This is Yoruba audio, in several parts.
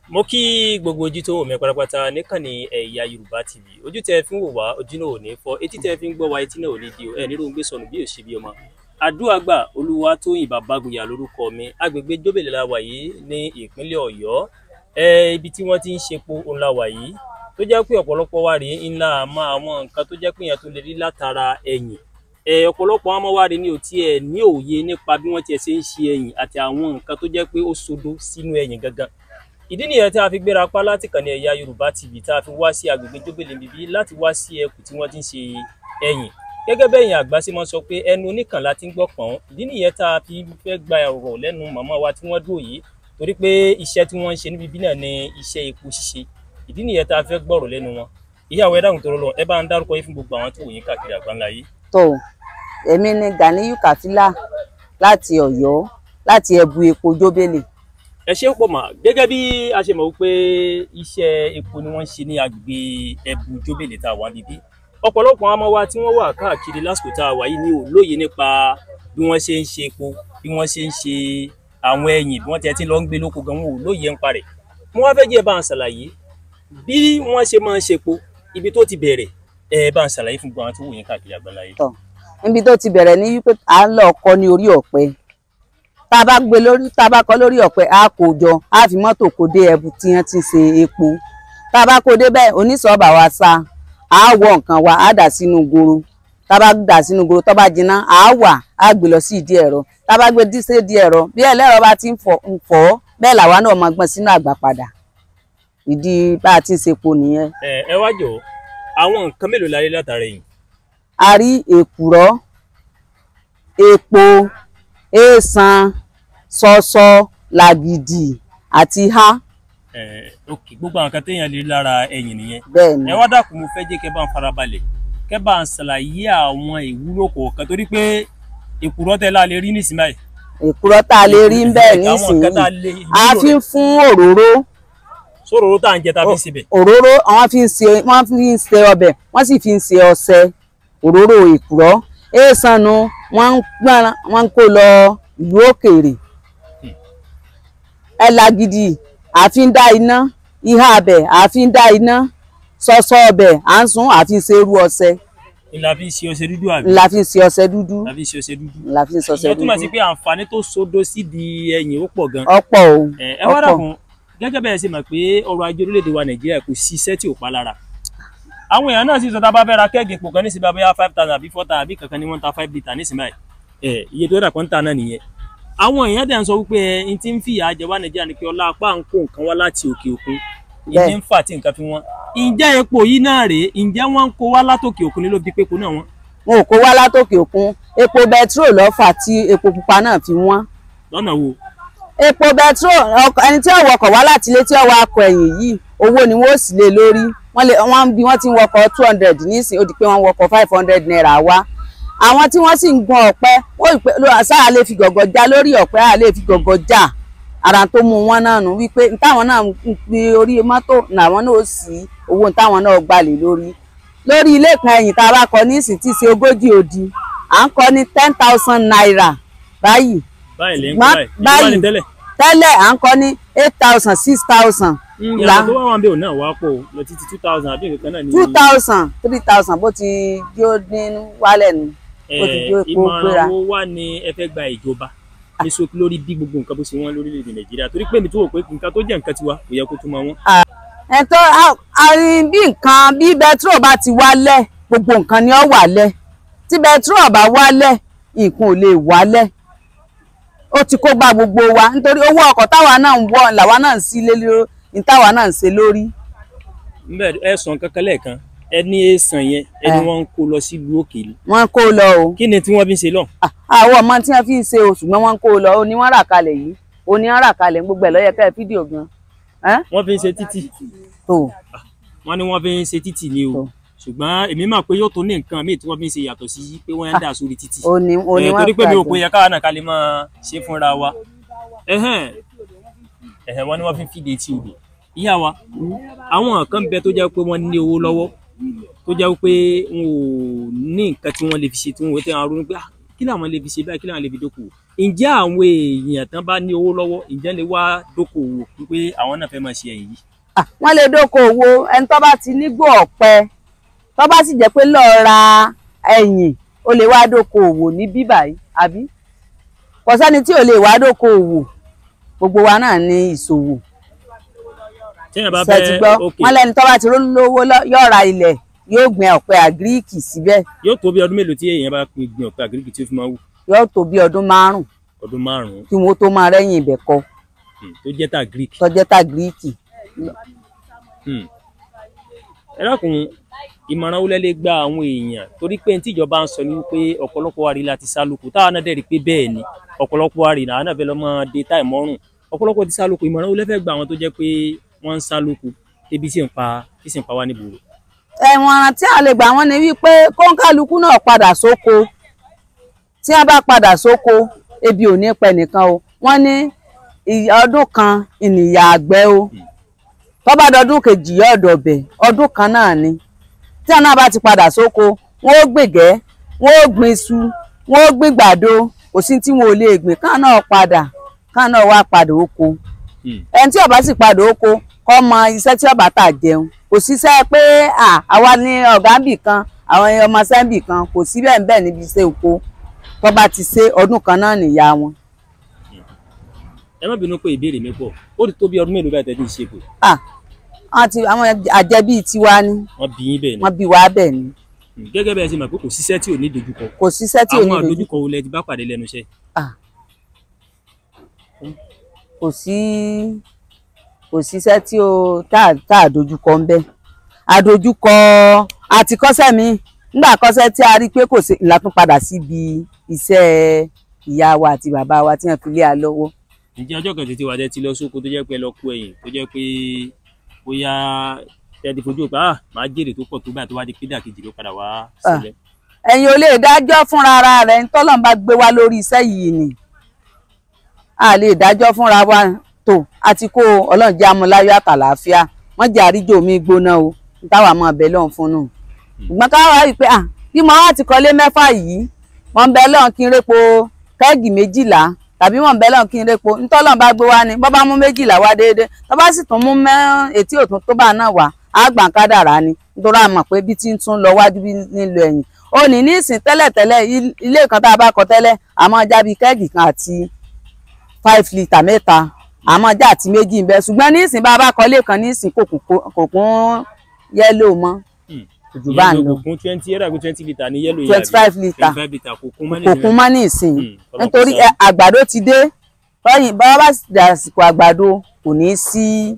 Mo kí gbogbo ojú tó wò mí pátápátá níkànnì Ẹ̀yà Yorùbá TV. Ojú tẹ fi ń wò wá, ojú náà ò ní fọ́. Etí tẹ fi ń gbọ́ wá, etí náà ò ní di o. Ẹ nílò ń gbé sọnù bí ò ṣe bí ọmọ. Àdúrà gbà, Olúwatóyìn Bàbágùyà lórúkọ mi. Agbègbè Jóbèlè la wà yìí ní ìpínlẹ̀ Ọ̀yọ́. Ibi tí wọ́n ti ń ṣepo òun la wà yìí. Tó jẹ́ pé ọ̀pọ̀lọpọ̀ wa rèé ńlá àmọ́ àwọn nǹkan tó jẹ́ pé èèyàn tó lè rí látara ẹ̀yìn. Ọ̀pọ̀lọpọ̀ àwọn ọmọ wa rèé ní ò tiẹ̀ ní òye nípa bí wọ́n tiẹ̀ ṣe ń ṣe ẹ̀yìn àti àwọn nǹkan tó jẹ́ pé ó sodo sínú ẹ̀yìn gangan. Ìdí nìyẹn tí a fi gbéra pa láti kàn ní Ẹ̀yà Yorùbá TV tá a fi wá sí agbègbè Jóbèlè níbí láti wá sí ẹkùn tí wọ́n ti ń ṣe ẹ̀yìn. Gẹ́gẹ́ bẹ́yìn àgbà ṣe máa ń sọ pé ẹnu oníkàn la ti ń gbọ́ pọ̀n. Ìdí nìyẹn tá a fi fẹ́ gba ọ̀rọ̀ lẹ́nu màmá wa tí wọ́n dúró yìí torí pé iṣẹ́ tí wọ́n ń ṣe níbi bí náà ni iṣẹ́ epo ṣíṣe. Ìdí nìyẹn tá a fẹ́ gbọ́rọ̀ lẹ́nu wọn. Ìyàwó ẹ dáhùn tó lọ, ẹ bá ń dárúkọ yín fún gbogbo àwọn tó wò yín káàkiri àgbáńlá yìí. Tó èmi ni Ganiyu Kafila láti Ọ̀yọ́, láti ẹbu epo Jóbèlè. Ẹ ṣé pọ̀ mà. Gẹ́gẹ́ bí a ṣe mọ̀ wípé iṣẹ́ epo ni wọ́n ń ṣe ní agbègbè ẹbu Jóbèlè tá a wà níbí. Ọ̀pọ̀lọpọ̀ àwọn ọmọ wa tí wọ́n wà káàkiri lásìkò tá a wà yìí ní ò lóye nípa bí wọ́n ṣe ń ṣe epo, bí wọ́n ṣe ń ṣe àwọn ẹyìn, bí wọ́n ti lọ ń gbé lóko gan, wọn ò lóye nípa rẹ̀. Mo wá fẹ́ jẹ́ ẹ bá ń ṣàlàyé bí wọ́n ṣe máa ń ṣe epo, ibi tó ti bẹ̀rẹ̀, ẹ bá ń ṣàlàyé fún gbogbo àwọn tó wò yín káàkiri àgbáńlá yìí. Níbi tó ti bẹ̀rẹ̀ ní wípé à ń lọ kọ́ ní orí ọ̀pẹ. Tá a bá gbé lórí, tá a bá kọ́ lórí ọ̀pẹ, á kó jọ, á fi mọ́tò kó dé ẹbu tí wọ́n ti ṣe epo. Tá a bá kó dé bẹ́ẹ̀, oníṣọ́ọ̀bà wa sa, á wọ nǹkan wa, á dà sínú goro. Tá a bá dà sínú goro, tó bá jiná, á wà, á gbé lọ sí ìdí ẹ̀rọ. Tá a bá gbé dí sí ìdí ẹ̀rọ, bí ẹlẹ́rọ bá ti ń fọ̀, bẹ́ẹ̀ làwa náà máa gbọ́n sínú àgbà padà. Ìdí bá a ti ń ṣe epo nìyẹn. Ẹ wá jọ̀ọ́, àwọn nǹkan mélòó la rí látara ẹ̀yìn? A rí èkùrọ́, epo, èèsàn, ṣọṣọ, làgìdì àti ihá. Ok, gbogbo àwọn kan téèyàn lè rí lára ẹ̀yìn nìyẹn. Bẹ́ẹ̀ni. Ẹ wá dákun, mo fẹ́ jẹ́ kẹ́ bá ń farabalẹ̀, kẹ́ bá ń ṣàlàyé àwọn ìwúlò kọ̀ọ̀kan torí pé èkùrọ́ tẹ́ la lè rí nísìnyí báyìí. Èkùrọ́ tá a lè rí ń bẹ́ẹ̀ nísìnyí. A fi ń fún òróró. Sóróró tá à ń jẹ tá a fi ń sebẹ̀. Òróró àwọn fi ń ṣe, wọ́n fi ń ṣe ọbẹ̀, wọ́n sì fi ń ṣe ọṣẹ. Òróró èkùrọ́. Èèsàn nu wọ́n ń gbọ́n, wọ́n ń kó lọ ìlú òkèèrè. Ẹ̀làgìdì àfi ń dá iná, ihá abẹ àfi ń dá iná, ṣọṣọ ọbẹ̀ à ń sun àfi ń ṣe irú ọṣẹ. Ńlá fi ń ṣe ọṣẹ dúdú àbí? Ńlá fi ń ṣe ọṣẹ dúdú. Ńlá fi ń ṣe ọṣẹ dúdú. Ńlá fi ń ṣe ọṣẹ dúdú. Ìyẹn túmọ̀ sí pé àǹfààní tó sodo sídìí ẹ̀yìn ó pọ̀ gan. Ọ̀pọ̀ o. Ẹ wá dákun, gẹ́gẹ́ bẹ́ẹ̀ ṣe mọ̀ pé ọrọ̀ ajé orílẹ̀-èdè wa Nàìjíríà kò sí iṣẹ́ tí ò pa lára. Àwọn èèyàn náà sì sọ tá a bá fẹ́ ra kẹ́ẹ̀gì epo kan nísìnyí, bóyá 5,000 àbí 4,000 àbí kankan ni wọ́n ń ta 5 litre nísìnyí báyìí. Iye tó dà kan ń ta náà nìyẹn. Àwọn èèyàn dẹ̀ ń sọ wípé ẹ ti ń fìyà jẹ wá Nàìjíríà ni pé ọlá apá ń kó nǹkan wá láti òkè òkun. Ìdí ń fà tí nǹkan fi wọ́n. Ǹjẹ́ epo yìí náà rèé, ǹjẹ́ wọ́n ń kó wá látòkè òkun ni ló fi pé epo náà wọ́n? Wọn ò kó wá látòkè òkun. Epo bẹtiró ló fà tí epo pupa náà fi wọ́n. Lọ́nà wo? Epo bẹtiró, ẹni tí ó wọkọ̀ wá láti ilé tí ó wọ akọ ẹ̀yìn yìí, owó ni wọ́n ó sì lé lórí. Wọ́n bí wọ́n ti ń wọkọ̀ 200 nísìnyí, ó di pé wọ́n wọkọ̀ 500 naira wá. Àwọn tí wọ́n sì ń gun ọ̀pẹ, wọ́n sáà lè fi gọ̀gọ̀ já lórí ọ̀pẹ, à lè fi gọ̀gọ̀ já. Ara tó mú wọn náà nù wípé táwọn náà ń fi orí mọ́tò làwọn náà sí owó táwọn náà gbalè lórí. Lórí ilé kan ẹ̀yìn tá a bá kọ nísìnyí tí í ṣe 40 odi, à ń kọ ní 10,000 naira báyìí. Báyìí tẹ́lẹ̀ à ń kọ ní 8,000, 6,000. Ìyàtọ̀ tó wà wọn bẹ́ẹ̀ náà wá pọ̀ lọ títí 2,000 àbí nǹkan náà ní. 2,000, 3,000 bó ti jó ní wálẹ̀ nù. Bó ti jó epo gbéra. Ìmọ̀ràn wo wà ní ẹ fẹ́ gba ìjọba ní ṣókí lórí bí gbogbo nǹkan bó ṣe wọ́n lórílẹ̀‐èdè Nàìjíríà torí pé mi tó wò pé nǹkan tó jẹ́ nǹkan tiwa kò yẹ kó tún máa wọ́n. Ẹ̀tọ́ bí nǹkan bí bẹtiró bá ti wálẹ̀, gbogbo nǹkan ni ó wálẹ̀. Tí bẹtiró bá wálẹ̀, nǹkan ò lè wálẹ̀. Ó ti kó bá gbogbo wa nítorí owó ọkọ̀ táwa náà ń wọ̀ làwa náà ń sí lé lórí, ní táwa náà ń ṣe lórí. Nbẹ ẹ sàn kankan lẹ́ẹ̀kan, ẹ ní èèsàn yẹn, ẹni wọ́n ń kó lọ sílùú òkèèrè. Wọ́n kó lọ o. Kí ni tí wọ́n fi ń ṣe lọ? Àwọn ọmọ tí wọ́n fi ń ṣe o, ṣùgbọ́n wọ́n kó lọ, ó ní wọ́n rà kalẹ̀ yìí, ó ní wọ́n rà kalẹ̀ gbogbo ẹ̀ lọ́yẹ kẹ́ fídíò gan. Wọ́n fi ń ṣe títì. Wọ́n ní wọ́n fi ń ṣe títì ni o. Ṣùgbọ́n èmi mọ̀ pé yóò tó ní nǹkan míì tí wọ́n fi ń ṣe yàtọ̀ sí pé wọ́n ń dà sórí títì. Torí pé mi ò pé yẹ káwa náà ká lè máa ṣe fúnra wa. Wọ́n ní wọ́n fi ń fìdí etí odò. Ìyá wa, àwọn kan bẹ tó jẹ́ pé wọ́n ní owó lọ́wọ́ tó jẹ́ pé wọn ò ní nǹkan tí wọ́n lè fi ṣe tí wọ́n tẹ́ wọn ronú pé kí làwọn lè fi ṣe báyìí, kí làwọn lè fi dókòwò. Ǹjẹ́ àwọn èèyàn tán bá ní owó lọ́wọ́, ǹjẹ́ lè wá dókòwò pé àwọn náà fẹ́ máa ṣe ẹ̀yìn yìí? Wọ́n lè dókòwò. Ẹni tó bá ti nígbò ọ̀pẹ, tó bá sì jẹ́ pé lọ́ọ́ ra ẹ̀yìn, ó lè wá dókòwò ní bíbáyìí, àbí kò sẹ́ni tí ò lè wá dókòwò, gbogbo wa náà ní ìṣòwò. Ṣé ti gbọ́? Wọ́n lẹ́ni tó bá ti lówó yóò ra ilẹ̀, yóò gbin ọ̀pẹ àgíríkì síbẹ̀. Yóò tó bí ọdún mélòó tí èèyàn bá gbin ọ̀pẹ àgíríkì tí ó fi máa wù? Yóò tó bí ọdún 5. Ọdún 5. Kí wọ́n tó máa rẹ́yìn ibẹ̀ kọ. Tó jẹ́ tàgíríkì. Tó jẹ́ tàgíríkì. Ẹ dákun, ìmọ̀ràn wo lẹ lè gba àwọn èèyàn? Torí pé ní tíjọba ń sọ ni wípé ọ̀pọ̀lọpọ̀ wa rí láti sá lóko, táwa náà dẹ̀ rí pé bẹ́ẹ̀ ni ọ̀pọ̀lọpọ̀ wa rí náà náà fẹ́ lọ́ máa de táì mọ́rùn. Ọ̀pọ̀lọpọ̀ ti sá lóko. Ìmọ̀ràn wo lẹ fẹ́ gba àwọn tó jẹ́ pé wọ́n ń sá lóko ebi sì ń pa wá nígboro? Ẹ̀wọ̀n tí a lè gbà wọ́n ni wípé kóńkálukú náà padà sóko. Tí wọ́n bá padà sóko, ebi ò ní pẹ nìkan o. Wọ́n ní ọdún kan ìnìyà àgbẹ̀ o, tó bá dọdún kejì yóò dọ̀bẹ̀, ọdún kan náà ni. Tí àwọn náà bá ti padà sóko, wọ́n ó gbìngẹ́, wọ́n ó gbin iṣu, wọ́n ó gbin gbàdo, kò sí tí wọn ò lè gbìn. Káà náà padà, káà náà wá padà oko. Ẹni tí ó bá sì padà oko, kó mọ iṣẹ́ tí ó bá tà jẹun. Kò síṣẹ́ pé àwa ní ọ̀gá ń bì kan, àwọn ọmọ iṣẹ́ ń bì kan, kò sí bẹ́ẹ̀ bẹ́ẹ̀ níbi iṣẹ́ oko. Tó bá ti ṣe ọdún kan náà nìyá wọn. Ẹ má bínú pé ìbéèrè mi pọ̀. Ó ti tó bí ọdún mélòó báyìí tẹ́ ti ń ṣe pé? Àwọn àjẹbí tiwa ni. Wọ́n bí yín bẹ́ẹ̀ ni. Wọ́n bí wa bẹ́ẹ̀ ni. Gẹ́gẹ́ bẹ́ẹ̀ ṣe mọ̀ pé kò síṣẹ́ tí ò ní dojúkọ. Kò síṣẹ́ tí ò ní dojúkọ. Àwọn àdojúkọ wo lẹ ti bá pàdé lẹ́nu iṣẹ́? Kò síṣẹ́ tí ó tá a dojúkọ ń bẹ. Àdojúkọ àti kọ́ṣẹ́ mi nígbà kọ́ṣẹ́ tí a rí pé kò sí, la tún padà síbi iṣẹ́ ìyá wa àti bàbá wa tí wọ́n fi lé a lọ́wọ́. Ǹjẹ́ ọjọ́ kan tètè wà tẹ́ ti lọ sóko tó jẹ́ pé lọ kó ẹ̀yìn, tó jẹ́ pé bóyá tẹ́ ti fojú pa máa jèrè tó pọ̀ tó báyìí, tó wá di pé dàkejì ló padà wá sílẹ̀? Ẹ̀yin ò lè dájọ́ fúnra ara rẹ̀, ntọ́lọ́n bá gbé wá lórí iṣẹ́ yìí ni a lè dájọ́ fúnra wa tó àti kó Ọlọ́run jẹ́ amúláyọ̀ àtàlàáfíà, wọ́n jẹ́ àríjò mi gbóná o, táwa máa bẹ̀ lọ́hùn fún nù. Ṣùgbọ́n káwa rí i pé bí mo wá ti kọ́lé 6 yìí, wọ́n ń bẹ lọ́hùn kí n répo kẹ́ẹ̀gì 12, tàbí wọ́n ń bẹ lọ́hùn kí n répo ntọ́lọ́n bá gbé wá ni. Bọ́ bá mú 12 wá déédéé, tó bá sì tún mú etí òtún tó bá náà wá, á gbà ń kádàrá ni, nítorí a mọ̀ pé bí ti ń tún lọ wájú bí nílò ẹ̀yìn. Ó ní nísìn tẹ́lẹ̀tẹ́lẹ̀ ilé kan tá a bá kọ́ tẹ́lẹ̀, àmọ́ jábí kẹ́ẹ̀gì kan àti 5 litre 3, àmọ́ já àti 2 ń bẹ. Ṣùgbọ́n nísìn bá a bá kọ́ ilé kan nísìn, kò kún yẹ́lò mọ́. Jù bá ń lọ. Kò kún 20 litre ní yẹ́lò yẹn. 25 litre 25 litre kò kún mọ́ nísìn. Kò kún mọ́ nísìn. Nítorí àgbàdo ti dé. Báyìí bá bá dàsìkò àgbàdo, kò ní sí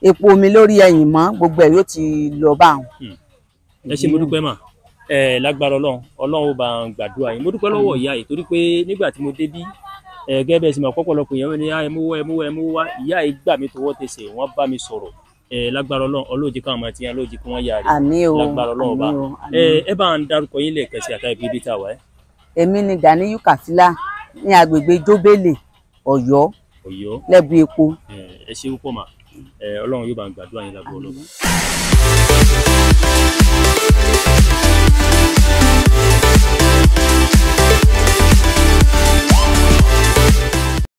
epo omi lórí ẹ̀yìn mọ́, gbogbo ẹ̀ yóò ti lọ bá wọn. Ẹ ṣé, mo dúpẹ́ mà. Lágbára Ọlọ́run, Ọlọ́run ó bá ń gbàdúrà yín. Mo dúpẹ́ lọ́wọ́ ìyá yìí torí pé nígbà tí mo débí, gẹ́gẹ́ bẹ́ẹ̀ sì mọ̀ pọ̀pọ̀lọpọ̀ èèyàn ní ẹ mú wá, ìyá yìí gbà mí tọwọ́ tẹsẹ̀, wọ́n bá mi sọ̀rọ̀. Lágbára Ọlọ́run, Ọlọ́run jẹ́ káwọn ọmọ tí yẹn lójì kí wọ́n yára. Àmín o. Lágbára Ọlọ́run ọba. Ẹ bá ń dárúkọ yín lẹ́ẹ̀kan sí àtàwọn ibi tá a wà. Èmi ni Ganiyu Kafila ní agbègbè Jóbélé, Ọ̀yọ́, lẹ́bù epo. Ẹ ṣé púpọ̀ mà. Ọlọ́run yóò bá ń gbàdúrà yín lágbára Ọlọ́run.